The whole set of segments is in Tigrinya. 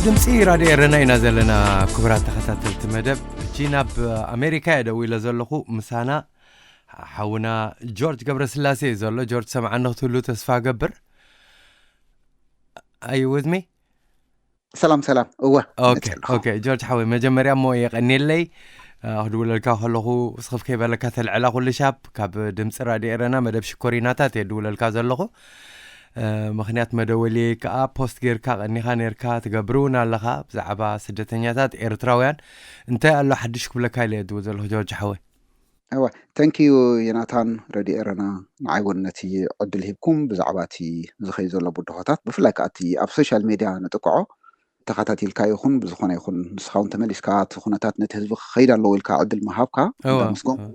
ድምፂ ራድዮ ኤረና ኢና ዘለና። ክቡራት ተኸታተልቲ መደብ፣ ሕጂ ናብ ኣሜሪካ እየ ደዊለ ዘለኹ። ምሳና ሓውና ጆርጅ ገብረስላሴ እዩ ዘሎ። ጆርጅ፣ ሰምዓኒ ክትህሉ ተስፋ ገብር። ኣዩ with me? ሰላም ሰላም። እወ ኦኬ ኦኬ። ጆርጅ ሓወይ፣ መጀመርያ እሞ የቐንየለይ። ክድውለልካ ከለኹ ስኽፍ ከይበለካ ተልዕላ ኩሉ ሻብ። ካብ ድምፂ ራድዮ ኤረና መደብ ሽኮሪናታት እየ ድውለልካ ዘለኹ። ምክንያት መደወልየይ ከዓ ፖስት ጌርካ ቀኒኻ ኔርካ፣ ትገብር እውን ኣለኻ። ብዛዕባ ስደተኛታት ኤርትራውያን እንታይ ኣሎ ሓድሽ ክብለካ ኢለ እየ ድውል ዘለኹ ጆርጅ ሓወይ። እወ፣ ተንኪዩ ዮናታን፣ ረድዮ ኤረና ንዓይ እውን ነቲ ዕድል ሂብኩም ብዛዕባ እቲ ዝኸይ ዘሎ ብድሆታት፣ ብፍላይ ከዓ እቲ ኣብ ሶሻል ሜድያ ንጥቅዖ ተኸታቲልካ ይኹን ብዝኾነ ይኹን ንስኻ እውን ተመሊስካ እቲ ኩነታት ነቲ ህዝቢ ክኸይድ ኣለዎ ኢልካ ዕድል ምሃብካ እንዳመስገንኩ፣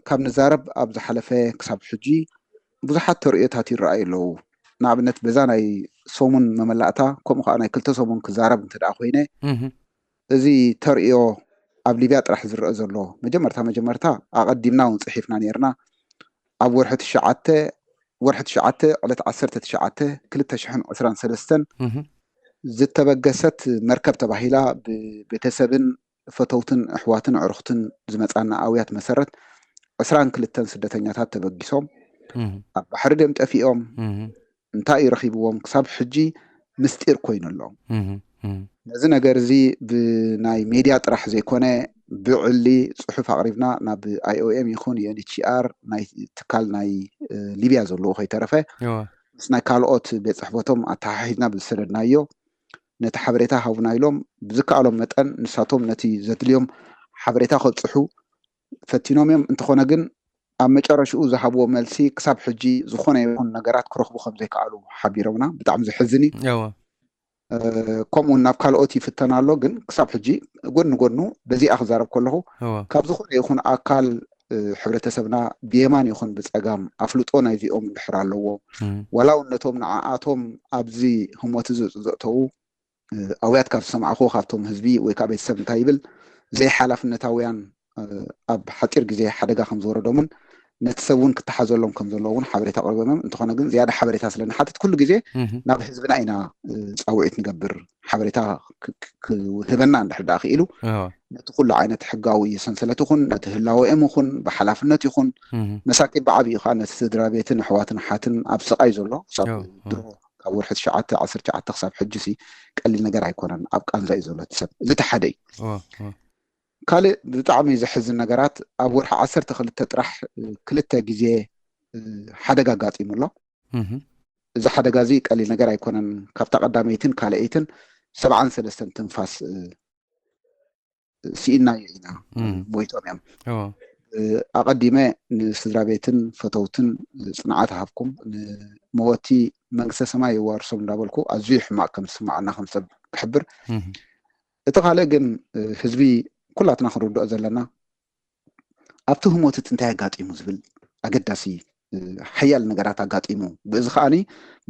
ካብ ንዛረብ ኣብ ዝሓለፈ ክሳብ ሕጂ ብዙሓት ተርእዮታት ይረኣዩ ኣለዉ። ንኣብነት በዛ ናይ ሰሙን መመላእታ ከምኡ ከዓ ናይ ክልተ ሰሙን ክዛረብ እንተ ደኣ ኮይነ፣ እዚ ተርእዮ ኣብ ሊብያ ጥራሕ ዝረአ ዘሎ፣ መጀመርታ መጀመርታ ኣቐዲምና እውን ጽሒፍና ነይርና። ኣብ ወርሒ ትሽዓተ ወርሒ ትሽዓተ ዕለት ዓሰርተ ትሽዓተ ክልተ ሽሕን ዕስራን ሰለስተን ዝተበገሰት መርከብ ተባሂላ ብቤተሰብን ፈተውትን ኣሕዋትን ኣዕሩኽትን ዝመጻና ኣውያት መሰረት ዕስራን ክልተን ስደተኛታት ተበጊሶም ኣብ ባሕሪ ደም ጠፊኦም እንታይ እዩ ረኺብዎም ክሳብ ሕጂ ምስጢር ኮይኑ ኣሎ። ነዚ ነገር እዚ ብናይ ሜድያ ጥራሕ ዘይኮነ ብዕሊ ጽሑፍ ኣቕሪብና ናብ ኣይ ኦ ኤም ይኹን ዩ ኤን ኤች ሲ ኣር ናይ ትካል ናይ ሊብያ ዘለዎ ከይተረፈ ምስ ናይ ካልኦት ቤት ጽሕፈቶም ኣተሓሒዝና ብዝሰደድናዮ ነቲ ሓበሬታ ሃቡና ኢሎም ብዝከኣሎም መጠን ንሳቶም ነቲ ዘድልዮም ሓበሬታ ከብጽሑ ፈቲኖም እዮም። እንተኾነ ግን ኣብ መጨረሽኡ ዝሃብዎ መልሲ ክሳብ ሕጂ ዝኾነ ይኹን ነገራት ክረኽቡ ከም ዘይከኣሉ ሓቢሮምና። ብጣዕሚ ዘሕዝን እዩ። ከምኡ ናብ ካልኦት ይፍተን ኣሎ። ግን ክሳብ ሕጂ ጎኒ ጎኑ በዚኣ ክዛረብ ከለኹ ካብ ዝኾነ ይኹን ኣካል ሕብረተሰብና ብየማን ይኹን ብፀጋም ኣፍልጦ ናይዚኦም እንድሕር ኣለዎ ዋላ እውን ነቶም ንዓኣቶም ኣብዚ ህሞት እዚ ዘእተዉ ኣውያት ካብ ዝሰማዕኹ ካብቶም ህዝቢ ወይ ከዓ ቤተሰብ እንታይ ይብል ዘይሓላፍነታውያን ኣብ ሓፂር ግዜ ሓደጋ ከም ዝወረዶምን ነቲ ሰብ እውን ክተሓዘሎም ከም ዘለዎ እውን ሓበሬታ ኣቅሪቦም እዮም። እንተኾነ ግን ዝያዳ ሓበሬታ ስለ ንሓትት ኩሉ ግዜ ናብ ህዝብና ኢና ፃውዒት ንገብር። ሓበሬታ ክህበና እንድሕር ደኣ ክኢሉ ነቲ ኩሉ ዓይነት ሕጋዊ ሰንሰለት ይኹን ነቲ ህላወኦም ይኹን ብሓላፍነት ይኹን መሳኪን ብዓብዩ ከዓ ነቲ ስድራ ቤትን ኣሕዋትን ሓትን ኣብ ስቃይ ዘሎ ክሳብ ድሮ ካብ ወርሒ ትሽዓተ ዓሰርተ ትሽዓተ ክሳብ ሕጂ ሲ ቀሊል ነገር ኣይኮነን። ኣብ ቃንዛ እዩ ዘሎ እቲ ሰብ። እዚ እቲ ሓደ እዩ። ካልእ ብጣዕሚ ዘሕዝን ነገራት ኣብ ወርሒ ዓሰርተ ክልተ ጥራሕ ክልተ ግዜ ሓደጋ ኣጋጢሙ ኣሎ። እዚ ሓደጋ እዚ ቀሊል ነገር ኣይኮነን። ካብታ ቀዳመይትን ካልኣይትን ሰብዓን ሰለስተን ትንፋስ ስኢናዮ ኢና። ሞይቶም እዮም። ኣቐዲመ ንስድራ ቤትን ፈተውትን ፅንዓት ሃብኩም፣ ንመወቲ መንግስተ ሰማይ የዋርሶም እንዳበልኩ ኣዝዩ ሕማቕ ከም ዝስማዓና ከም ሰብ ክሕብር። እቲ ካልእ ግን ህዝቢ ኩላትና ክንርድኦ ዘለና ኣብቲ ህሞት እቲ እንታይ ኣጋጢሙ ዝብል ኣገዳሲ ሓያል ነገራት ኣጋጢሙ። ብእዚ ከዓኒ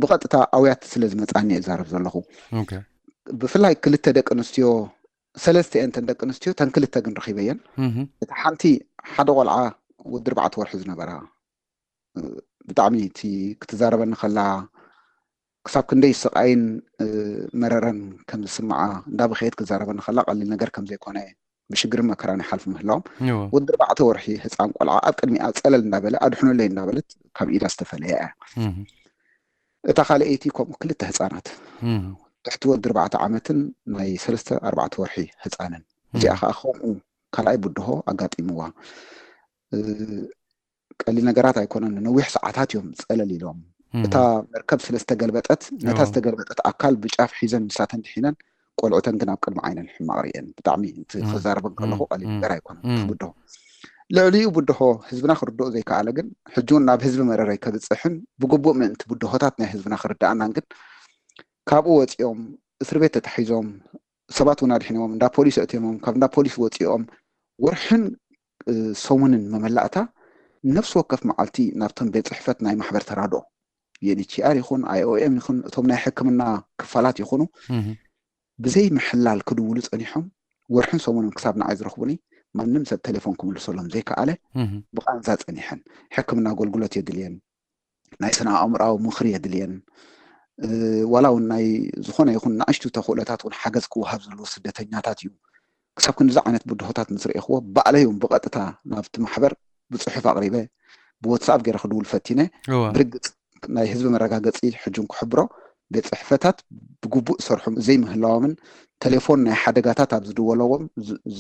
ብቐጥታ ኣውያት ስለ ዝመፃኒ እዛረብ ዘለኹ። ብፍላይ ክልተ ደቂ ኣንስትዮ ሰለስተ እየን ተን ደቂ ኣንስትዮ፣ ተን ክልተ ግን ረኺበየን። እታ ሓንቲ ሓደ ቆልዓ ወዲ ኣርባዕተ ወርሒ ዝነበራ ብጣዕሚ እቲ ክትዛረበኒ ከላ ክሳብ ክንደይ ስቓይን መረረን ከም ዝስምዓ እንዳበኸየት ክትዛረበኒ ከላ ቀሊል ነገር ከም ዘይኮነ ብሽግርን መከራን ይሓልፉ ምህላዎም ወዲ ኣርባዕተ ወርሒ ህፃን ቆልዓ ኣብ ቅድሚኣ ፀለል እንዳበለ ኣድሕኑለይ እንዳበለት ካብ ኢዳ ዝተፈለየ እያ። እታ ካልኣይቲ ከምኡ ክልተ ህፃናት ትሕቲ ወዲ ኣርባዕተ ዓመትን ናይ ሰለስተ ኣርባዕተ ወርሒ ህፃንን እዚኣ ከዓ ከምኡ ካልኣይ ብድሆ ኣጋጢምዋ። ቀሊል ነገራት ኣይኮነን። ነዊሕ ሰዓታት እዮም ፀለል ኢሎም። እታ መርከብ ስለ ዝተገልበጠት ነታ ዝተገልበጠት ኣካል ብጫፍ ሒዘን ንሳተን ድሒነን ቆልዑተን ግን ኣብ ቅድሚ ዓይነን ሕማቕ ርእየን። ብጣዕሚ ክዛረበን ከለኹ ቀሊል ነገር ኣይኮነን። ብድሆ ልዕሊኡ ብድሆ ህዝብና ክርድኦ ዘይከኣለ ግን ሕጂ እውን ናብ ህዝቢ መረረይ ከብፅሕን ብግቡእ ምእንቲ ብድሆታት ናይ ህዝብና ክርድኣናን ግን ካብኡ ወፂኦም እስር ቤት ተታሒዞም ሰባት እውን ኣድሒኖም እንዳ ፖሊስ ኣእትዮሞም ካብ እንዳ ፖሊስ ወፂኦም ወርሕን ሰሙንን መመላእታ ነፍሲ ወከፍ መዓልቲ ናብቶም ቤት ፅሕፈት ናይ ማሕበር ተራድኦ ዩ ኤን ኤች ሲ ኣር ይኹን ኣይ ኦ ኤም ይኹን እቶም ናይ ሕክምና ክፋላት ይኹኑ ብዘይ ምሕላል ክድውሉ ፀኒሖም ወርሕን ሰሙንን ክሳብ ንዓይ ዝረኽቡኒ ማንም ሰብ ቴሌፎን ክምልሰሎም ዘይከኣለ ብቃንዛ ፀኒሐን ሕክምና ኣገልግሎት የድልየን ናይ ስነ ኣእምራዊ ምኽሪ የድልየን ዋላ እውን ናይ ዝኾነ ይኹን ንኣሽቱ ተኽእሎታት እውን ሓገዝ ክወሃብ ዘለዎ ስደተኛታት እዩ። ክሳብ ክንዚ ዓይነት ብድሆታት ምስ ርኤኽዎ፣ ባዕለይ እውን ብቐጥታ ናብቲ ማሕበር ብፅሑፍ ኣቕሪበ፣ ብዋትስኣፕ ገይረ ክድውል ፈቲነ። ብርግፅ ናይ ህዝቢ መረጋገፂ ሕጂ ክሕብሮ፣ ቤት ፅሕፈታት ብግቡእ ሰርሑ ዘይምህላዎምን፣ ቴሌፎን ናይ ሓደጋታት ኣብ ዝድወለዎም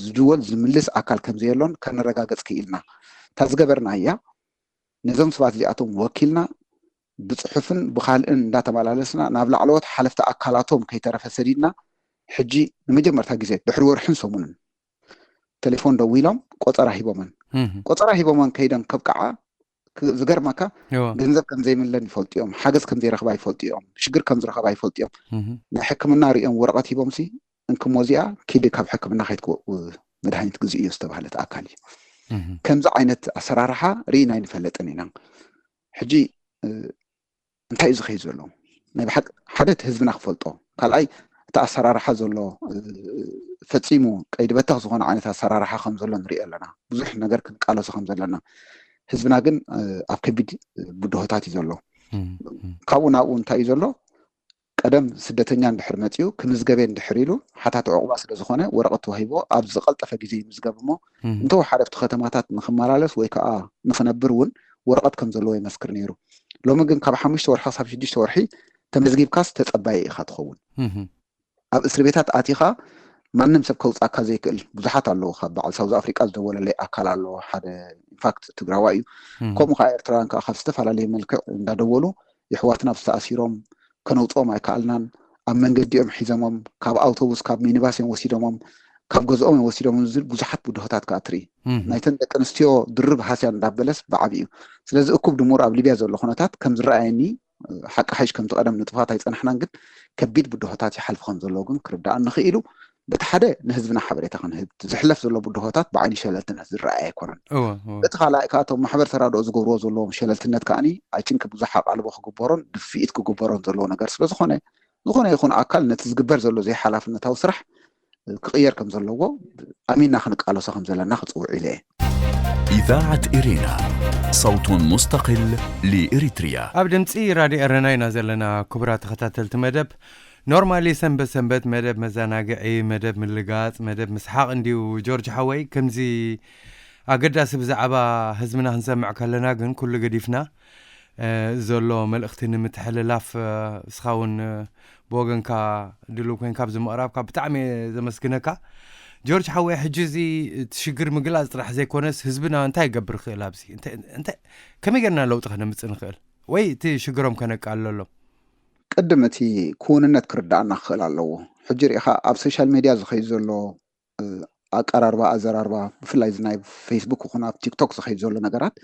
ዝድወል ዝምልስ ኣካል ከምዘየሎን ከነረጋገፅ ክኢልና። እታ ዝገበርና እያ፣ ነዞም ሰባት እዚኣቶም ወኪልና ብፅሑፍን ብካልእን እንዳተመላለስና ናብ ላዕለዎት ሓለፍቲ ኣካላቶም ከይተረፈ ሰዲድና። ሕጂ ንመጀመርታ ግዜ ድሕሪ ወርሕን ሰሙንን ቴሌፎን ደዊሎም ቆፀራ ሂቦመን። ቆፀራ ሂቦመን ከይደን ከብቅዓ፣ ዝገርመካ፣ ገንዘብ ከም ዘይምለን ይፈልጡ እዮም፣ ሓገዝ ከም ዘይረኽባ ይፈልጡ እዮም፣ ሽግር ከም ዝረኸባ ይፈልጡ እዮም። ናይ ሕክምና ሪኦም ወረቐት ሂቦምሲ፣ እንክሞ እዚኣ ኪዲ ካብ ሕክምና ከይትክወ መድሃኒት ግዚ እዩ ዝተባህለት ኣካል እዩ። ከምዚ ዓይነት ኣሰራርሓ ርኢና ኣይንፈልጥን ኢና። ሕጂ እንታይ እዩ ዝኸይድ ዘሎ? ናይ ብሓቂ ሓደ እቲ ህዝብና ክፈልጦ፣ ካልኣይ እቲ ኣሰራርሓ ዘሎ ፈፂሙ ቀይዲ በተኽ ዝኾነ ዓይነት ኣሰራርሓ ከም ዘሎ ንሪኦ ኣለና። ብዙሕ ነገር ክንቃለሶ ከም ዘለና፣ ህዝብና ግን ኣብ ከቢድ ብድሆታት እዩ ዘሎ። ካብኡ ናብኡ እንታይ እዩ ዘሎ? ቀደም ስደተኛ እንድሕር መፂኡ ክምዝገበ እንድሕር ኢሉ ሓታት ዕቑባ ስለ ዝኾነ ወረቐት ተዋሂቦ ኣብ ዝቐልጠፈ ግዜ ይምዝገብ እሞ እንተወሓደ ኣብቲ ከተማታት ንክመላለስ ወይ ከዓ ንክነብር እውን ወረቐት ከም ዘለዎ የመስክር ነይሩ። ሎሚ ግን ካብ ሓሙሽተ ወርሒ ክሳብ ሽዱሽተ ወርሒ ተመዝጊብካስ ተፀባየ ኢኻ ትኸውን። ኣብ እስሪ ቤታት ኣቲኻ ማንም ሰብ ከውፃካ ዘይክእል ብዙሓት ኣለዉ። ካብ በዓል ሳውዝ ኣፍሪቃ ዝደወለለይ ኣካል ኣሎ፣ ሓደ ኢንፋክት ትግራዋ እዩ። ከምኡ ከዓ ኤርትራውያን ከዓ ካብ ዝተፈላለየ መልክዕ እንዳደወሉ የሕዋትና ኣብዚ ተኣሲሮም ከነውፅኦም ኣይከኣልናን፣ ኣብ መንገዲ እዮም ሒዘሞም፣ ካብ ኣውቶቡስ ካብ ሚኒባስ እዮም ወሲዶሞም፣ ካብ ገዝኦም እዮም ወሲዶሞም ዝብል ብዙሓት ብድሆታት ከዓ ትርኢ። ናይተን ደቂ ኣንስትዮ ድርብ ሃስያ እንዳበለስ ብዓብዩ። ስለዚ እኩብ ድሙር ኣብ ሊብያ ዘሎ ኩነታት ከም ዝረኣየኒ፣ ሓቂ ሓይሽ ከምቲ ቀደም ንጥፋት ኣይፀናሕናን፣ ግን ከቢድ ብድሆታት ይሓልፉ ከም ዘለዉ ግን ክርዳእ ንኽኢሉ። በቲ ሓደ ንህዝብና ሓበሬታ ክንህብ፣ ዝሕለፍ ዘሎ ብድሆታት ብዓይኒ ሸለልትነት ዝረኣየ ኣይኮነን። በቲ ካልኣይ ከዓ እቶም ማሕበር ተራድኦ ዝገብርዎ ዘለዎም ሸለልትነት ከዓኒ ኣይቲንክ ብዙሕ ኣቓልቦ ክግበሮን ድፍኢት ክግበሮን ዘለዎ ነገር ስለ ዝኾነ፣ ዝኾነ ይኹን ኣካል ነቲ ዝግበር ዘሎ ዘይሓላፍነታዊ ስራሕ ክቕየር ከም ዘለዎ ኣሚንና ክንቃለሶ ከም ዘለና ክፅውዕ ኢለ እየ። إذاعة إرينا، صوت مستقل لإريتريا. ኣብ ድምፂ ራድዮ ኤረና ኢና ዘለና። ክቡራት ተኸታተልቲ መደብ፣ ኖርማሊ ሰንበት ሰንበት መደብ መዘናግዒ፣ መደብ ምልጋፅ፣ መደብ ምስሓቕ እንድዩ። ጆርጅ ሓወይ፣ ከምዚ ኣገዳሲ ብዛዕባ ህዝብና ክንሰምዕ ከለና ግን ኩሉ ገዲፍና ዘሎ መልእኽቲ ንምትሕልላፍ፣ እስኻ እውን ብወገንካ ድሉው ኮይንካ ኣብዚ ምቕራብካ ብጣዕሚ እየ ዘመስግነካ። ጆርጅ ሓወይ፣ ሕጂ እዚ እቲ ሽግር ምግላፅ ጥራሕ ዘይኮነስ ህዝብና እንታይ ይገብር ክእል ኣብዚ ከመይ ገርና ለውጢ ከነምፅእ ንኽእል ወይ እቲ ሽግሮም ከነቃልለሎም? ቅድም እቲ ክውንነት ክርዳኣና ክኽእል ኣለዎ። ሕጂ ርኢኻ ኣብ ሶሻል ሜድያ ዝኸይድ ዘሎ ኣቀራርባ ኣዘራርባ፣ ብፍላይ እዚ ናይ ፌስቡክ ይኹን ኣብ ቲክቶክ ዝኸይድ ዘሎ ነገራት፣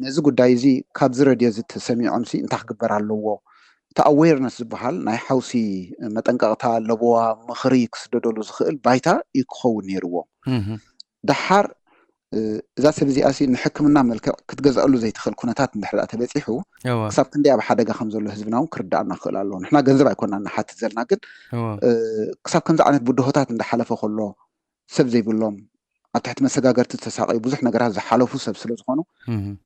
ነዚ ጉዳይ እዚ ካብዚ ረድዮ እዚ ተሰሚዖምሲ እንታይ ክግበር ኣለዎ፣ እቲ ኣዌርነስ ዝበሃል ናይ ሓውሲ መጠንቀቕታ፣ ለበዋ፣ ምኽሪ ክስደደሉ ዝኽእል ባይታ እዩ ክኸውን ነይርዎ። ደሓር እዛ ሰብ እዚኣሲ ንሕክምና መልክዕ ክትገዝኣሉ ዘይትኽእል ኩነታት እንድሕር ተበፂሑ፣ ክሳብ ክንደይ ኣብ ሓደጋ ከም ዘሎ ህዝብና እውን ክርዳኣና ክኽእል ኣለዎ። ንሕና ገንዘብ ኣይኮና ንሓትት ዘለና፣ ግን ክሳብ ከምዚ ዓይነት ብድሆታት እንዳሓለፈ ከሎ፣ ሰብ ዘይብሎም፣ ኣብ ትሕቲ መሰጋገርቲ ዝተሳቀዩ፣ ብዙሕ ነገራት ዝሓለፉ ሰብ ስለ ዝኾኑ፣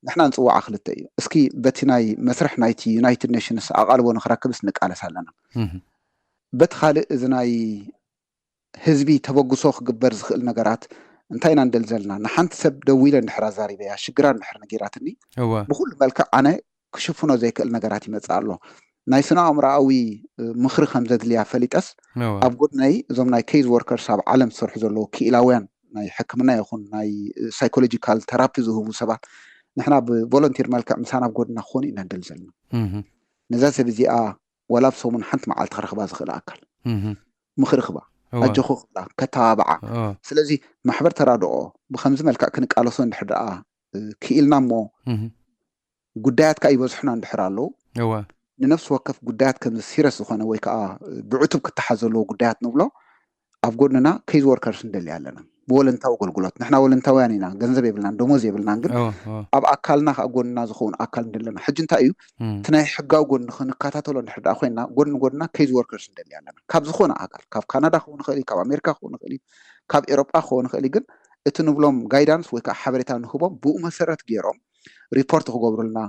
ንሕና ንፅውዓ ክልተ እዩ። እስኪ በቲ ናይ መስርሕ ናይቲ ዩናይትድ ኔሽንስ ኣቓልቦ ንክረክብስ ንቃለስ ኣለና። በቲ ካልእ እዚ ናይ ህዝቢ ተበግሶ ክግበር ዝኽእል ነገራት እንታይ ኢና ንደሊ ዘለና? ንሓንቲ ሰብ ደዊለ እንድሕር ኣዛሪበያ፣ ሽግራ እንድሕር ነጊራትኒ፣ ብኩሉ መልክዕ ኣነ ክሽፍኖ ዘይክእል ነገራት ይመፅእ ኣሎ። ናይ ስነ ኣእምሮኣዊ ምኽሪ ከም ዘድልያ ፈሊጠስ፣ ኣብ ጎድነይ እዞም ናይ ኬዝ ወርከርስ ኣብ ዓለም ዝሰርሑ ዘለዉ ክኢላውያን ናይ ሕክምና ይኹን ናይ ሳይኮሎጂካል ተራፒ ዝህቡ ሰባት ንሕና ብቮለንቲር መልክዕ ምሳና ኣብ ጎድና ክኾኑ ኢና ንደሊ ዘለና። ነዛ ሰብ እዚኣ ዋላ ኣብ ሰሙን ሓንቲ መዓልቲ ክረኽባ ዝኽእል ኣካል ምኽሪ ክባ፣ ኣጆኹ ክብላ፣ ከተባብዓ። ስለዚ ማሕበር ተራድኦ ብከምዚ መልክዕ ክንቃለሶ እንድሕር ደኣ ክኢልና እሞ፣ ጉዳያት ከኣ ይበዝሑና እንድሕር ኣለዉ፣ ንነፍሲ ወከፍ ጉዳያት ከምዚ ሲረስ ዝኾነ ወይ ከዓ ብዕቱብ ክተሓዝ ዘለዎ ጉዳያት ንብሎ፣ ኣብ ጎድንና ኬዝ ወርከርስ ንደሊ ኣለና። ብወለንታዊ ኣገልግሎት፣ ንሕና ወለንታውያን ኢና፣ ገንዘብ የብልናን፣ ደሞዝ የብልናን፣ ግን ኣብ ኣካልና ከዓ ጎንና ዝኸውን ኣካል ንደለና። ሕጂ እንታይ እዩ እቲ ናይ ሕጋዊ ጎኒ ክንከታተሎ እንድሕር ደኣ ኮይንና፣ ጎድኒ ጎድና ኬዝ ወርከርስ ንደሊ ኣለና። ካብ ዝኾነ ኣካል፣ ካብ ካናዳ ክኸውን ይኽእል እዩ፣ ካብ ኣሜሪካ ክኸውን ይኽእል እዩ፣ ካብ ኤሮጳ ክኸውን ይኽእል እዩ፣ ግን እቲ ንብሎም ጋይዳንስ ወይ ከዓ ሓበሬታ ንህቦም፣ ብኡ መሰረት ገይሮም ሪፖርት ክገብሩልና፣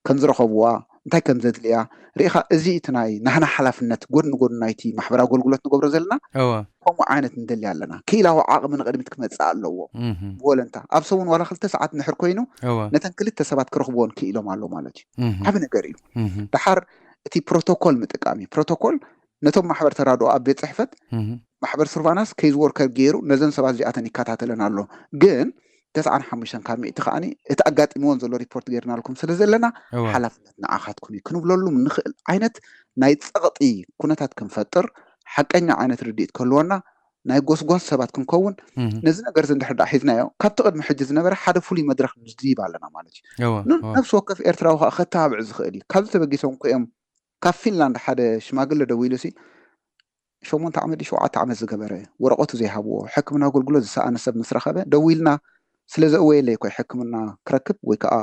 ከም ዝረኸብዋ፣ እንታይ ከም ዘድልያ ርኢኻ፣ እዚ እቲ ናይ ናህና ሓላፍነት ጎድኒ ጎድኒ ናይቲ ማሕበራዊ ኣገልግሎት ንገብሮ ዘለና። ከምኡ ዓይነት ንደሊ ኣለና። ክኢላዊ ዓቕሚ ንቕድሚት ክመጽእ ኣለዎ። ብወለንታ ኣብ ሰሙን ዋላ ክልተ ሰዓት ንድሕር ኮይኑ ነተን ክልተ ሰባት ክረኽብዎን ክኢሎም ኣሎ ማለት እዩ። ዓቢ ነገር እዩ። ድሓር እቲ ፕሮቶኮል ምጥቃም እዩ። ፕሮቶኮል ነቶም ማሕበር ተራድኦ ኣብ ቤት ጽሕፈት ማሕበር ሱርቫናስ ኬዝ ወርከር ገይሩ ነዘን ሰባት እዚኣተን ይከታተለን ኣሎ። ግን ተስዓን ሓሙሽተን ካብ ሚእቲ ከዓኒ እቲ ኣጋጢምዎን ዘሎ ሪፖርት ገይርናልኩም ስለ ዘለና ሓላፍነት ንዓኻትኩም እዩ ክንብለሉ ንኽእል ዓይነት ናይ ጸቕጢ ኩነታት ክንፈጥር፣ ሓቀኛ ዓይነት ርድኢት ክህልወና፣ ናይ ጎስጓስ ሰባት ክንከውን፣ ነዚ ነገር እዚ እንድሕር ደኣ ሒዝናዮ፣ ካብቲ ቅድሚ ሕጂ ዝነበረ ሓደ ፍሉይ መድረኽ ንድይብ ኣለና ማለት እዩ። ነፍሲ ወከፍ ኤርትራዊ ከዓ ከተባብዕ ዝኽእል እዩ። ካብዚ ተበጊሶም እኮ እዮም ካብ ፊንላንድ ሓደ ሽማግለ ደዊሉ ሲ ሸሞንተ ዓመት ድዩ ሸውዓተ ዓመት ዝገበረ፣ ወረቐቱ ዘይሃብዎ፣ ሕክምና ኣገልግሎት ዝሰኣነ ሰብ ምስ ረኸበ፣ ደዊልና ስለ ዘእወየለይ እኮ ሕክምና ክረክብ ወይ ከዓ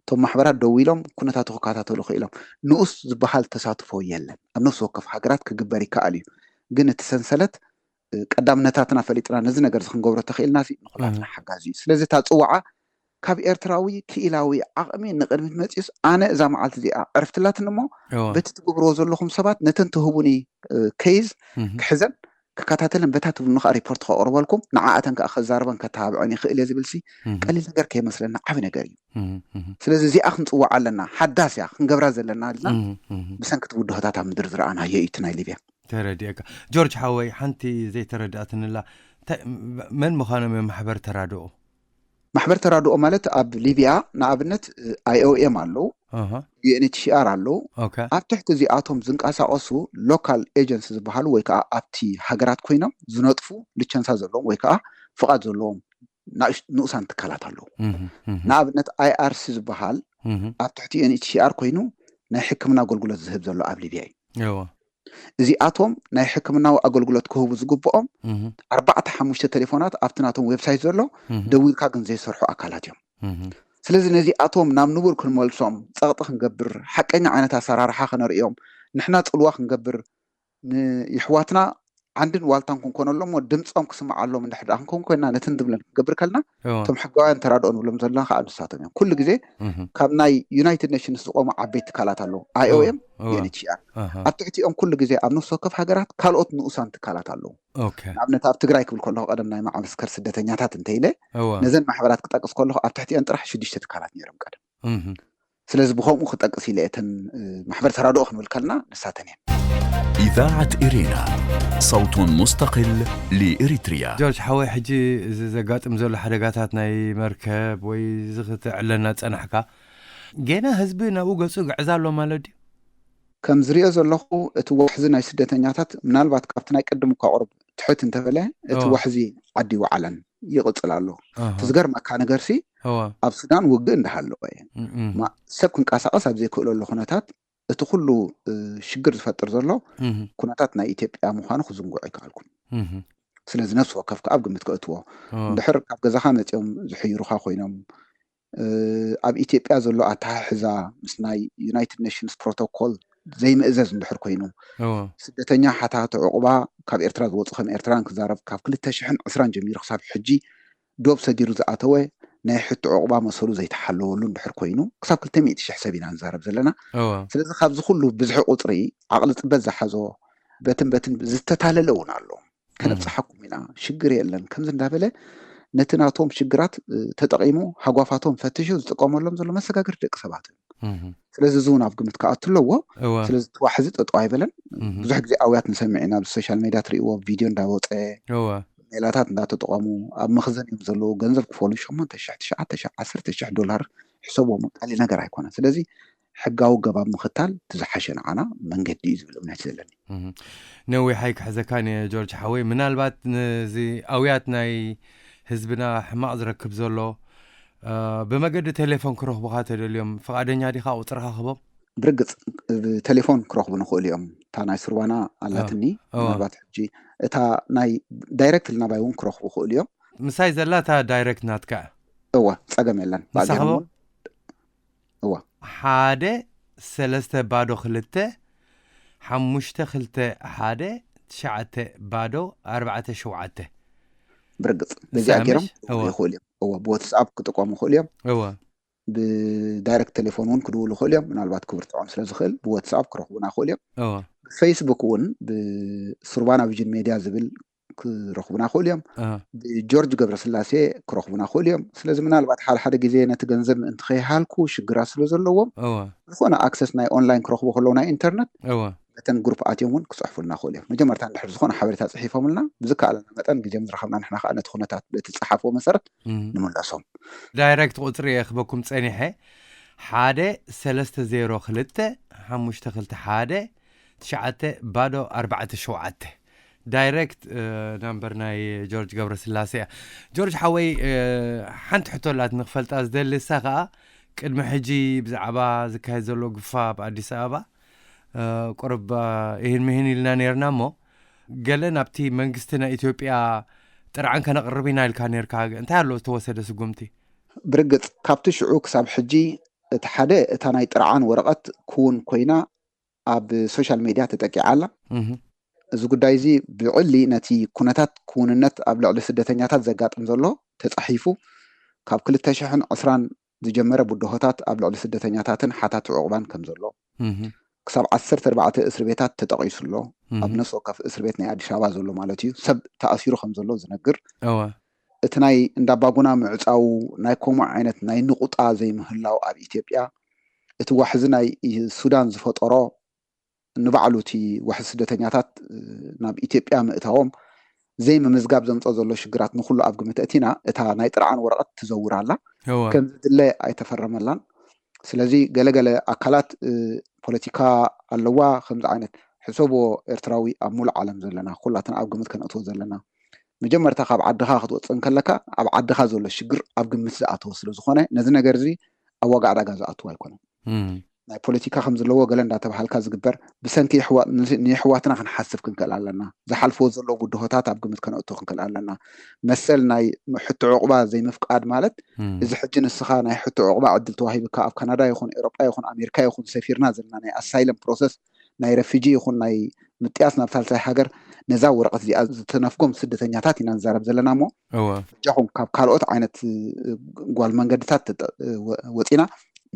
እቶም ማሕበራት ደዊሎም ኩነታቱ ክከታተሉ ክኢሎም። ንኡስ ዝበሃል ተሳትፎ የለን። ኣብ ነፍሲ ወከፍ ሃገራት ክግበር ይከኣል እዩ። ግን እቲ ሰንሰለት ቀዳምነታትና ፈሊጥና ነዚ ነገር እዚ ክንገብሮ ተኽኢልና ሲ ንኩላትና ሓጋዚ እዩ። ስለዚ እታ ጽዋዓ ካብ ኤርትራዊ ክኢላዊ ዓቕሚ ንቕድሚት መጺኡስ ኣነ እዛ መዓልቲ እዚኣ ዕርፍትላትኒ እሞ በቲ ትገብርዎ ዘለኹም ሰባት ነተን ትህቡኒ ኬዝ ክሕዘን ክከታተልን በታ ትብሉኒ ከዓ ሪፖርት ከቕርበልኩም ንዓኣተን ከዓ ከዛርበን ከተባብዐን ይኽእል እየ ዝብል ሲ ቀሊል ነገር ከይመስለና ዓቢ ነገር እዩ። ስለዚ እዚኣ ክንጽዋዓ ኣለና። ሓዳስ እያ ክንገብራ ዘለና ኢልና ብሰንኪ እቲ ብድሆታት ኣብ ምድሪ ዝረኣናዮ እዩ እቲ ናይ ሊብያ። ተረዲእካ። ጆርጅ ሓወይ፣ ሓንቲ ዘይተረድኣትንላ፣ መን ምዃኖም እዮም ማሕበር ተራድኦ? ማሕበር ተራድኦ ማለት ኣብ ሊብያ ንኣብነት ኣይኦኤም ኣለዉ፣ ዩኤንኤችሲኣር ኣለዉ። ኣብ ትሕቲ እዚኣቶም ዝንቀሳቐሱ ሎካል ኤጀንሲ ዝበሃሉ ወይ ከዓ ኣብቲ ሃገራት ኮይኖም ዝነጥፉ ልቸንሳ ዘለዎም ወይ ከዓ ፍቓድ ዘለዎም ንኡሳን ትካላት ኣለዉ። ንኣብነት ኣይኣርሲ ዝበሃል ኣብ ትሕቲ ዩኤንኤችሲኣር ኮይኑ ናይ ሕክምና ኣገልግሎት ዝህብ ዘሎ ኣብ ሊብያ እዩ። እዚኣቶም ናይ ሕክምናዊ ኣገልግሎት ክህቡ ዝግብኦም ኣርባዕተ ሓሙሽተ ቴሌፎናት ኣብቲ ናቶም ዌብሳይት ዘሎ ደዊልካ ግን ዘይሰርሑ ኣካላት እዮም። ስለዚ ነዚኣቶም ናብ ንቡር ክንመልሶም ጸቕጢ ክንገብር፣ ሓቀኛ ዓይነት ኣሰራርሓ ከነርእዮም፣ ንሕና ጽልዋ ክንገብር፣ ንይሕዋትና ዓንድን ዋልታን ክንኮነሎም እሞ ድምፆም ክስምዓሎም እንድሕር ደኣ ክንከውን ኮይና ነቲ ንድብለን ክንገብር ከልና እቶም ሕጋውያን ተራድኦ ንብሎም ዘለና ከዓ ንሳቶም እዮም። ኩሉ ግዜ ካብ ናይ ዩናይትድ ኔሽንስ ዝቆሙ ዓበይቲ ትካላት ኣለዉ። ኣይኦኤም፣ ዩኤንኤችሲኣር ኣብ ትሕቲኦም ኩሉ ግዜ ኣብ ነፍሲ ወከፍ ሃገራት ካልኦት ንኡሳን ትካላት ኣለዉ። ንኣብነት ኣብ ትግራይ ክብል ከለኹ ቀደም ናይ ማዕመስከር ስደተኛታት እንተኢለ ነዘን ማሕበራት ክጠቅስ ከለኹ ኣብ ትሕቲአን ጥራሕ ሽዱሽተ ትካላት ነይሮም ቀደም። ስለዚ ብኸምኡ ክጠቅስ ኢለ እተን ማሕበር ተራድኦ ክንብል ከልና ንሳተን እየን። إذاعة إرينا صوت مستقل لإريتريا. ጆርጅ ሓወይ፣ ሕጂ እዚ ዘጋጥም ዘሎ ሓደጋታት ናይ መርከብ ወይ እዚ ክትዕለና ጸናሕካ፣ ጌና ህዝቢ ናብኡ ገጹ ይግዕዝ ኣሎ ማለት ድዩ? ከም ዝሪኦ ዘለኹ እቲ ዋሕዚ ናይ ስደተኛታት ምናልባት ካብቲ ናይ ቅድም እኳ ቁሩብ ትሕት እንተበለ እቲ ዋሕዚ ዓዲ ይወዓለን ይቕጽል ኣሎ። እቲ ዝገርመካ ነገርሲ ኣብ ሱዳን ውግእ እንዳሃለወ እየ ሰብ ክንቀሳቐስ ኣብ ዘይክእለሉ ኩነታት እቲ ኩሉ ሽግር ዝፈጥር ዘሎ ኩነታት ናይ ኢትዮጵያ ምዃኑ ክዝንግዑ ኣይከኣልኩን። ስለዚ ነፍሲ ወከፍ ከዓ ኣብ ግምት ከእትዎ፣ እንድሕር ካብ ገዛኻ መፂኦም ዝሕይሩኻ ኮይኖም ኣብ ኢትዮጵያ ዘሎ ኣተሓሕዛ ምስ ናይ ዩናይትድ ኔሽንስ ፕሮቶኮል ዘይምእዘዝ እንድሕር ኮይኑ፣ ስደተኛ ሓታቲ ዕቑባ ካብ ኤርትራ ዝወፁ ከም ኤርትራን ክዛረብ ካብ ክልተ ሽሕን ዕስራን ጀሚሩ ክሳብ ሕጂ ዶብ ሰጊሩ ዝኣተወ ናይ ሕቶ ዕቑባ መሰሉ ዘይተሓለወሉ እንድሕር ኮይኑ ክሳብ ክልተ ሚእቲ ሽሕ ሰብ ኢና ንዛረብ ዘለና። ስለዚ ካብዚ ኩሉ ብዝሒ ቁፅሪ ዓቕሊ ፅበት ዝሓዞ በትን በትን ዝተታለለ እውን ኣሎ። ከነብፅሓኩም ኢና፣ ሽግር የለን ከምዚ እንዳበለ ነቲ ናቶም ሽግራት ተጠቂሙ ሃጓፋቶም ፈትሹ ዝጥቀመሎም ዘሎ መሰጋገርቲ ደቂ ሰባት እዩ። ስለዚ እዚ እውን ኣብ ግምት ክኣቱ ኣለዎ። ስለዚ እቲ ዋሕዚ ጠጠው ኣይበለን። ብዙሕ ግዜ ኣውያት ንሰምዕ ኢና፣ ኣብ ሶሻል ሜድያ ትርእይዎ ቪድዮ እንዳወፀ ሜላታት እንዳተጠቐሙ ኣብ መኽዘን እዮም ዘለዉ። ገንዘብ ክፈሉ ሸሞንተ ሽሕ፣ ትሽዓተ ሽሕ፣ ዓሰርተ ሽሕ ዶላር ሕሰቦም ቀሊል ነገር ኣይኮነን። ስለዚ ሕጋዊ ገባብ ምኽታል እቲ ዝሓሸ ንዓና መንገዲ እዩ ዝብል እምነት እዩ ዘለኒ። ነዊሕ ኣይክሕዘካን እየ ጆርጅ ሓወይ፣ ምናልባት ነዚ ኣውያት ናይ ህዝብና ሕማቕ ዝረክብ ዘሎ ብመገዲ ቴሌፎን ክረኽቡኻ ተደልዮም ፍቓደኛ ዲኻ ቁፅርኻ ክህቦም? ብርግፅ ብቴሌፎን ክረኽቡ ንኽእሉ እዮም። እታ ናይ ሱርባና ኣላትኒ ምናልባት ሕጂ እታ ናይ ዳይሬክት ልናባይ እውን ክረኽቡ ክእሉ እዮም። ምሳይ ዘላ እታ ዳይሬክት ናትካ እዋ ጸገም የለን። ባእገርም እውን እዋ ሓደ ሰለስተ ባዶ ክልተ ሓሙሽተ ክልተ ሓደ ትሽዓተ ባዶ ኣርባዕተ ሸውዓተ ብርግጽ በዚኣ ገይሮም ይኽእሉ እዮም። እዋ ብዋትስኣፕ ክጥቀሙ ይኽእሉ እዮም። እዋ ብዳይሬክት ቴሌፎን እውን ክድውሉ ይኽእሉ እዮም። ምናልባት ክብርትዖም ስለ ዝኽእል ብዋትስኣፕ ክረኽቡና ይኽእሉ እዮም። እወ ብፌስቡክ እውን ብሱርባና ቪዥን ሜድያ ዝብል ክረኽቡና ይኽእሉ እዮም። እ፣ ብጆርጅ ገብረስላሴ ክረኽቡና ይኽእሉ እዮም። ስለዚ ምናልባት ሓደ ሓደ ግዜ ነቲ ገንዘብ ምእንቲ ከይሃልኩ ሽግራት ስለ ዘለዎም እወ ዝኾነ ኣክሰስ ናይ ኦንላይን ክረኽቡ ከለዉ ናይ ኢንተርነት እወ በተን ግሩፕ ኣትዮም እውን ክፅሕፉልና ይኽእሉ እዮም። መጀመርታ እንድሕር ዝኾነ ሓበሬታ ፅሒፎምልና ብዝከኣለና መጠን ግዜ ዝረኸብና ንሕና ከዓ ነቲ ኩነታት በቲ ዝፀሓፍዎ መሰረት እም። ንመለሶም። ዳይሬክት ቁፅሪ እየ ክበኩም ፀኒሐ ሓደ ሰለስተ ዜሮ ክልተ ሓሙሽተ ክልተ ሓደ ትሽዓተ ባዶ ኣርባዕተ ሸውዓተ ዳይሬክት እ፣ ናምበር ናይ ጆርጅ ገብረስላሴ እያ። ጆርጅ ሓወይ እ፣ ሓንቲ ሕቶ ኣላት ንክፈልጣ ዝደሊ እሳ ከዓ ቅድሚ ሕጂ ብዛዕባ ዝካየድ ዘሎ ግፋ ኣብ ኣዲስ ኣበባ እ፣ ቁርብ እ፣ ይህን ምሂን ኢልና ነርና እሞ ገለ ናብቲ መንግስቲ ናይ ኢትዮጵያ ጥርዓን ከነቕርብ ኢና ኢልካ ነርካ። እንታይ ኣሎ ዝተወሰደ ስጉምቲ? ብርግፅ ካብቲ ሽዑ ክሳብ ሕጂ እቲ ሓደ እታ ናይ ጥርዓን ወረቐት ክውን ኮይና ኣብ ሶሻል ሜድያ ተጠቂዓ ኣላ። እህ፣ እዚ ጉዳይ እዚ ብዕሊ ነቲ ኩነታት ክውንነት ኣብ ልዕሊ ስደተኛታት ዘጋጥም ዘሎ ተፃሒፉ ካብ ክልተ ሽሕን ዕስራን ዝጀመረ ብድሆታት ኣብ ልዕሊ ስደተኛታትን ሓታት ዕቑባን ከም ዘሎ እህ፣ ክሳብ ዓሰርተ ኣርባዕተ እስር ቤታት ተጠቒሱ ኣሎ። ኣብ እህ፣ ነፍሲ ወከፍ እስር ቤት ናይ ኣዲስ ኣበባ ዘሎ ማለት እዩ ሰብ ተኣሲሩ ከም ዘሎ ዝነግር እወ እቲ ናይ እንዳባጉና ምዕፃው ናይ ከምኡ ዓይነት ናይ ንቑጣ ዘይምህላው ኣብ ኢትዮጵያ እቲ ዋሕዚ ናይ ሱዳን ዝፈጠሮ ንባዕሉ እቲ ዋሕዚ ስደተኛታት እ፣ ናብ ኢትዮጵያ ምእታዎም ዘይምምዝጋብ ዘምፅኦ ዘሎ ሽግራት ንኩሉ ኣብ ግምት እቲና እታ ናይ ጥርዓን ወረቐት ትዘውር ኣላ። እወ ከም ዝድለ ኣይተፈረመላን። ስለዚ ገለገለ ኣካላት እ፣ ፖለቲካ ኣለዋ ከምዚ ዓይነት ሕሰብዎ ኤርትራዊ ኣብ ሙሉእ ዓለም ዘለና ኩላትና ኣብ ግምት ከነእትዎ ዘለና መጀመርታ ካብ ዓድኻ ክትወፅእ እንከለካ ኣብ ዓድኻ ዘሎ ሽግር ኣብ ግምት ዝኣተወ ስለ ዝኾነ ነዚ ነገር እዚ ኣብ ዋጋ ዕዳጋ ዝኣትዎ ኣይኮነን። እም፣ ናይ ፖለቲካ ከም ዘለዎ ገለ እንዳተባሃልካ ዝግበር ብሰንኪ የሕዋ- ንስ- ንየሕዋትና ክንሓስብ ክንክእል ኣለና። ዝሓልፍዎ ዘለዉ ብድሆታት ኣብ ግምት ከነእቱ ክንክእል ኣለና። መሰል ናይ ሕቶ ዕቑባ ዘይምፍቃድ ማለት እም፣ እዚ ሕጂ ንስኻ ናይ ሕቶ ዕቑባ ዕድል ተዋሂብካ ኣብ ካናዳ ይኹን ኤሮጳ ይኹን ኣሜሪካ ይኹን ሰፊርና ዘለና ናይ ኣሳይለም ፕሮሰስ ናይ ረፊጂ ይኹን ናይ ምጥያስ ናብ ሳልሳይ ሃገር ነዛ ወረቐት እዚኣ ዝተነፍጎም ስደተኛታት ኢና ንዛረብ ዘለና እሞ እወ በጃኹም ካብ ካልኦት ዓይነት እ፣ ጓል መንገድታት ተጠ- እ፣ ወ- ወፂና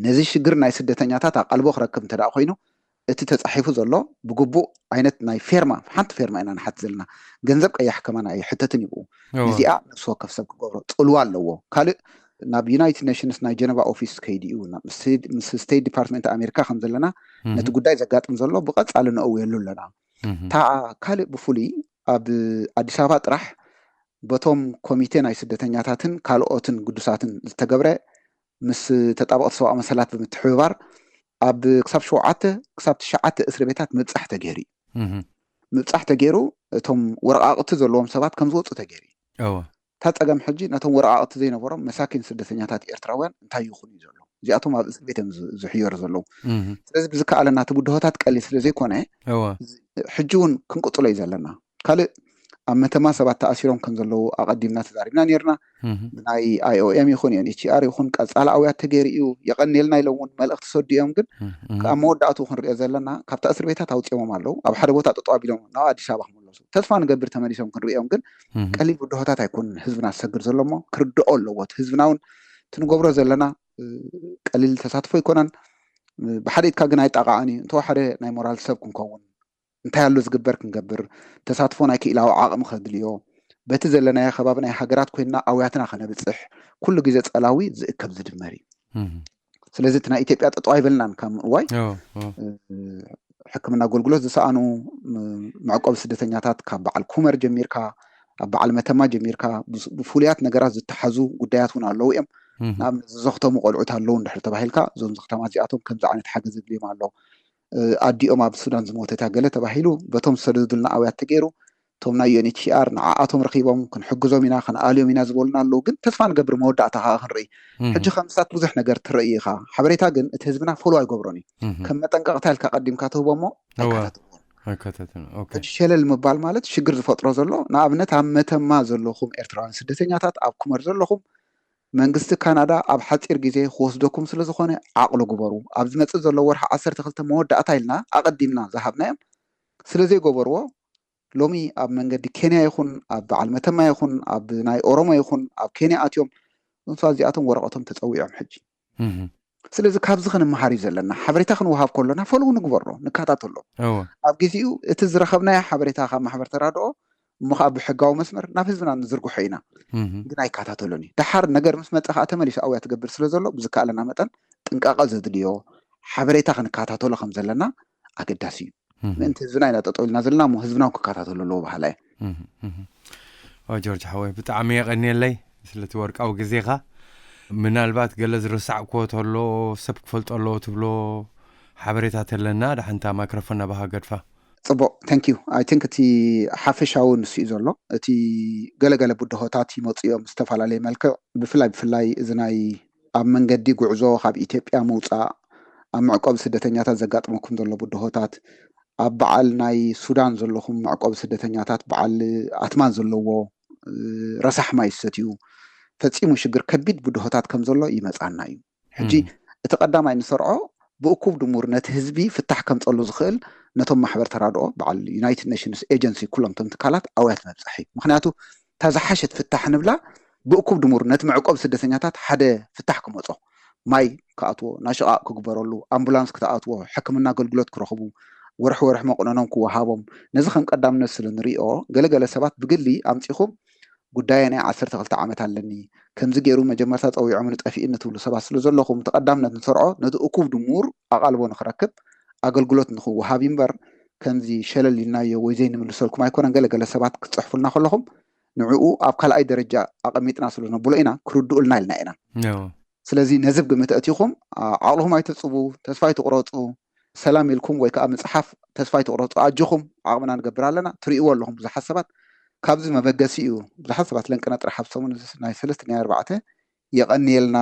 ነዚ ሽግር ናይ ስደተኛታት ኣቓልቦ ክረክብ እንተ ደኣ ኮይኑ እቲ ተፃሒፉ ዘሎ ብግቡእ ዓይነት ናይ ፌርማ ሓንቲ ፌርማ ኢና ንሓት ዘለና። ገንዘብ ቀያሕ ከማን ኣይሕተትን ይብኡ። እወ ነዚኣ ነፍሲ ወከፍ ሰብ ክገብሮ ፅልዋ ኣለዎ። ካልእ ናብ ዩናይትድ ኔሽንስ ናይ ጀነቫ ኦፊስ ከይዱ እዩ ናብ ምስ- ምስ ስቴት ዲፓርትመንት ኣሜሪካ ከም ዘለና ነቲ እህ፣ ጉዳይ ዘጋጥም ዘሎ ብቐፃሊ ነእውየሉ ኣለና። እህ፣ እታ ካልእ ብፍሉይ ኣብ ኣዲስ ኣበባ ጥራሕ በቶም ኮሚቴ ናይ ስደተኛታትን ካልኦትን ግዱሳትን ዝተገብረ ምስ ተጣበቕቲ ሰብኣዊ መሰላት ብምትሕብባር ኣብ ክሳብ ሸውዓተ ክሳብ ትሽዓተ እስር ቤታት ምብፃሕ ተገይሩ እዩ። እህ፣ ምብፃሕ ተገይሩ እቶም ወረቃቅቲ ዘለዎም ሰባት ከም ዝወፁ ተገይሩ እዩ። እወ እታ ፀገም ሕጂ ነቶም ወረቃቅቲ ዘይነበሮም መሳኪን ስደተኛታት ኤርትራውያን እንታይ ይኹን እዩ ዘሎ። እዚኣቶም ኣብ እስር ቤት እዮም ዝ- ዝሕየሩ ዘለዉ። እህ፣ ስለዚ ብዝከኣለና እቲ ብድሆታት ቀሊል ስለ ዘይኮነ እወ ሕጂ እውን ክንቅፅሎ እዩ ዘለና። ካልእ ኣብ መተማ ሰባት ተኣሲሮም ከም ዘለዉ ኣቐዲምና ተዛሪብና ነርና። እህ፣ ብናይ ኣይኦኤም ይኹን ዩኤንኤችሲኣር ይኹን ቀፃሊ ኣውያት ተገይሩ እዩ። የቐንየልና ኢሎም እውን መልእኽቲ ሰዱ እዮም። ግን እህ፣ እህ፣ ኣብ መወዳእትኡ ክንሪኦ ዘለና ካብታ እስር ቤታት ኣውፅኦምም ኣለዉ። ኣብ ሓደ ቦታ ጠጠው ኣቢሎም ናብ ኣዲስ ኣበባ ክመለሱ ተስፋ ንገብር። ተመሊሶም ክንሪኦም ግን እህ፣ ቀሊል ብድሆታት ኣይኮኑን ህዝብና ዝሰግር ዘሎ እሞ ክርድኦ ኣለዎ። እቲ ህዝብና እውን እቲ ንገብሮ ዘለና እ፣ ቀሊል ተሳትፎ ኣይኮነን። እ፣ ብሓደ ኢድካ ግን ኣይጣቃዕን እዩ። እንተ ሓደ ናይ ሞራል ሰብ ክንከውን እንታይ ኣሎ ዝግበር ክንገብር ተሳትፎ ናይ ክኢላዊ ዓቕሚ ከድልዮ በቲ ዘለናዮ ከባቢ ናይ ሃገራት ኮይንና ኣውያትና ከነብፅሕ ኩሉ ግዜ ፀላዊ ዝእከብ ዝድመር እዩ። እህ፣ ስለዚ እቲ ናይ ኢትዮጵያ ጠጠው ኣይበልናን ካብ ምእዋይ እወ እወ እ፣ ሕክምና ኣገልግሎት ዝሰኣኑ ም- መዕቆቢ ስደተኛታት ካብ በዓል ኩመር ጀሚርካ ኣብ በዓል መተማ ጀሚርካ ብስ- ብፍሉያት ነገራት ዝተሓዙ ጉዳያት እውን ኣለዉ እዮም። እህ፣ ንኣብነት ዝዘኽተሙ ቆልዑት ኣለዉ እንድሕር ተባሂልካ እዞም ዘኽተማ እዚኣቶም ከምዚ ዓይነት ሓገዝ ዝድልዮም ኣሎ። እ፣ ኣዲኦም ኣብ ሱዳን ዝሞተት እያ ገለ ተባሂሉ በቶም ዝሰደዱልና ኣውያት ተገይሩ እቶም ናይ ዩኤንኤችሲኣር ንዓኣቶም ረኺቦም ክንሕግዞም ኢና ክንኣልዮም ኢና ዝበሉና ኣለዉ። ግን ተስፋ ንገብር መወዳእታ ከዓ ክንርኢ። እህ፣ ሕጂ ከም ስታት ብዙሕ ነገር ትርኢ ኢኻ። ሓበሬታ ግን እቲ ህዝብና ፎሎ ኣይገብሮን እዩ። እህ፣ ከም መጠንቀቕታ ኢልካ ቀዲምካ ትህቦ እሞ እወ ኣይከታተልዎን። ኣይከታተልን። ኦኬ ሕጂ ሸለል ምባል ማለት ሽግር ዝፈጥሮ ዘሎ ንኣብነት ኣብ መተማ ዘለኹም ኤርትራውያን ስደተኛታት ኣብ ኩመር ዘለኹም መንግስቲ ካናዳ ኣብ ሓፂር ግዜ ክወስደኩም ስለ ዝኾነ ዓቕሊ ግበሩ። ኣብ ዝመፅእ ዘሎ ወርሒ ዓሰርተ ክልተ መወዳእታ ኢልና ኣቐዲምና ዝሃብናዮም ስለ ዘይገበርዎ ሎሚ ኣብ መንገዲ ኬንያ ይኹን ኣብ በዓል መተማ ይኹን ኣብ ናይ ኦሮሞ ይኹን ኣብ ኬንያ ኣትዮም እሳ እዚኣቶም ወረቐቶም ተፀዊዖም ሕጂ ስለዚ ካብዚ ክንመሃር እዩ ዘለና። ሓበሬታ ክንወሃብ ከሎና ፎሎው ንግበሮ፣ ንከታተሎ። ኣብ ግዜኡ እቲ ዝረኸብናዮ ሓበሬታ ካብ ማሕበር ተራድኦ እሞ ከዓ ብሕጋዊ መስመር ናብ ህዝብና ንዝርግሖ ኢና። ግን ኣይከታተሎን እዩ። ደሓር ነገር ምስ መፀ ከዓ ተመሊሱ ኣውያ ትገብር ስለ ዘሎ ብዝከኣለና መጠን ጥንቃቐ ዘድልዮ ሓበሬታ ክንከታተሎ ከም ዘለና ኣገዳሲ እዩ። ምእንቲ ህዝብና ኢና ጠጠው ኢልና ዘለና እሞ ህዝብና እውን ክከታተሎ ኣለዎ በሃላ እየ። ጆርጅ ሓወይ ብጣዕሚ የቐንየለይ ስለቲ ወርቃዊ ግዜኻ። ምናልባት ገለ ዝረሳዕክዎ ተሎ ሰብ ክፈልጦ ኣለዎ ትብሎ ሓበሬታ ተለና ደሓንታ ማይክሮፎን ናባኻ ገድፋ። ፅቡቕ፣ thank you። I think እቲ ሓፈሻዊ ንሱ እዩ ዘሎ። እቲ ገለገለ ብድሆታት ይመፁ እዮም ዝተፈላለየ መልክዕ። ብፍላይ ብፍላይ እዚ ናይ ኣብ መንገዲ ጉዕዞ ካብ ኢትዮጵያ ምውፃእ፣ ኣብ መዕቆቢ ስደተኛታት ዘጋጥመኩም ዘሎ ብድሆታት፣ ኣብ በዓል ናይ ሱዳን ዘለኹም መዕቆቢ ስደተኛታት በዓል ኣትማን ዘለዎ ረሳሕ ማይ ዝሰትዩ ፈፂሙ ሽግር ከቢድ ብድሆታት ከም ዘሎ ይመፃና እዩ። ሕጂ እቲ ቀዳማይ ንሰርዖ ብእኩብ ድሙር ነቲ ህዝቢ ፍታሕ ከምፀሉ ዝኽእል ነቶም ማሕበር ተራድኦ በዓል ዩናይትድ ኔሽንስ ኤጀንሲ ኩሎም ቶም ትካላት ኣውያት መብፅሕ እዩ። ምክንያቱ እታ ዝሓሸት ፍታሕ ንብላ ብእኩብ ድሙር ነቲ መዕቆብ ስደተኛታት ሓደ ፍታሕ ክመፆ፣ ማይ ክኣትዎ፣ ናሽቓቕ ክግበረሉ፣ ኣምቡላንስ ክትኣትዎ፣ ሕክምና ኣገልግሎት ክረኽቡ፣ ወርሒ ወርሒ መቑነኖም ክወሃቦም፣ ነዚ ከም ቀዳምነት ስለ ንሪኦ ገለገለ ሰባት ብግሊ ኣምፂኹም ጉዳየ ናይ ዓሰርተ ክልተ ዓመት ኣለኒ፣ ከምዚ ገይሩ መጀመርታ ፀዊዖምኒ ጠፊእኒ ትብሉ ሰባት ስለ ዘለኹም እቲ ቀዳምነት ንሰርዖ ነቲ እኩብ ድሙር ኣቓልቦ ንክረክብ ኣገልግሎት ንክወሃብ እምበር ከምዚ ሸለል ኢልናዮ ወይ ዘይንምልሰልኩም ኣይኮነን። ገለገለ ሰባት ክትፅሕፉልና ከለኹም ንዕኡ ኣብ ካልኣይ ደረጃ ኣቐሚጥና ስለ ነብሎ ኢና ክርድኡልና ኢልና ኢና። ስለዚ ነዚ ብግምት ኣእቲኹም ዓቕልኹም ኣይተፅቡ፣ ተስፋ ኣይትቑረፁ። ሰላም ኢልኩም ወይ ከዓ ምፅሓፍ ተስፋ ኣይትቑረፁ። ኣጆኹም፣ ዓቕምና ንገብር ኣለና። ትርእይዎ ኣለኹም ብዙሓት ሰባት። ካብዚ መበገሲ እዩ ብዙሓት ሰባት ለንቅነ ጥራሕ ኣብ ሰሙን ናይ ሰለስተ ናይ ኣርባዕተ የቐንየልና።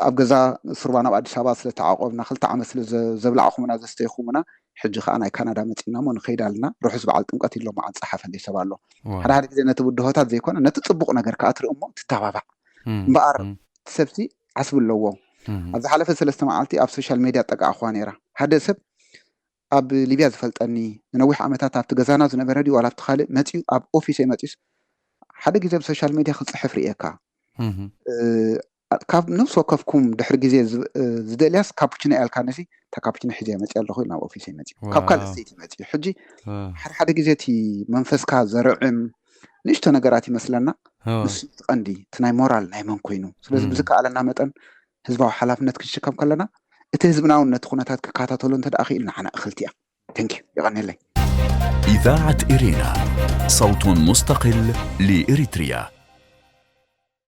ኣብ ገዛ ስሩባ ናብ ኣዲስ ኣበባ ስለተዓቆብና ክልተ ዓመት ስለ ዘብላዕኩምና ዘስተይኩምና ሕጂ ከዓ ናይ ካናዳ መፂና ሞ ንኸይድ ኣለና። ርሑስ በዓል ጥምቀት ኢሎም መዓን ፀሓፈለይ ሰብ ኣሎ። ሓደ ሓደ ግዜ ነቲ ብድሆታት ዘይኮነ ነቲ ፅቡቕ ነገር ከዓ ትርኢ እሞ ትተባባዕ እምበኣር ሰብሲ ዓስቢ ኣለዎ። ኣብ ዝሓለፈ ሰለስተ መዓልቲ ኣብ ሶሻል ሜድያ ጠቃዕኹዋ ነይራ። ሓደ ሰብ ኣብ ሊብያ ዝፈልጠኒ ንነዊሕ ዓመታት ኣብቲ ገዛና ዝነበረ ድዩ ዋላ ኣብቲ ካልእ መፂኡ ኣብ ኦፊሰይ መፂኡስ ሓደ ግዜ ኣብ ሶሻል ሜድያ ክፅሕፍ ርእየካ። ካብ ነብሲ ወከፍኩም ድሕሪ ግዜ ዝደልያስ ካፑችኖ ያልካ ነሲ እታ ካፑችኖ ሒዘ መፂ ኣለኹ ናብ ኦፊሰይ መፂኡ ካብ ካልእ ሰይቲ መፂኡ። ሕጂ ሓደ ሓደ ግዜ እቲ መንፈስካ ዘርዕም ንእሽቶ ነገራት ይመስለና። ንሱ እቲ ቀንዲ እቲ ናይ ሞራል ናይ መን ኮይኑ። ስለዚ ብዝከኣለና መጠን ህዝባዊ ሓላፍነት ክንሽከም ከለና እቲ ህዝብና እውን ነቲ ኩነታት ክከታተሎ እንተ ደኣ ክኢሉ ንዓና እኽልቲ እያ። ተንኪዩ፣ ይቐንየለይ። إذاعة إرينا، صوت مستقل لإريتريا.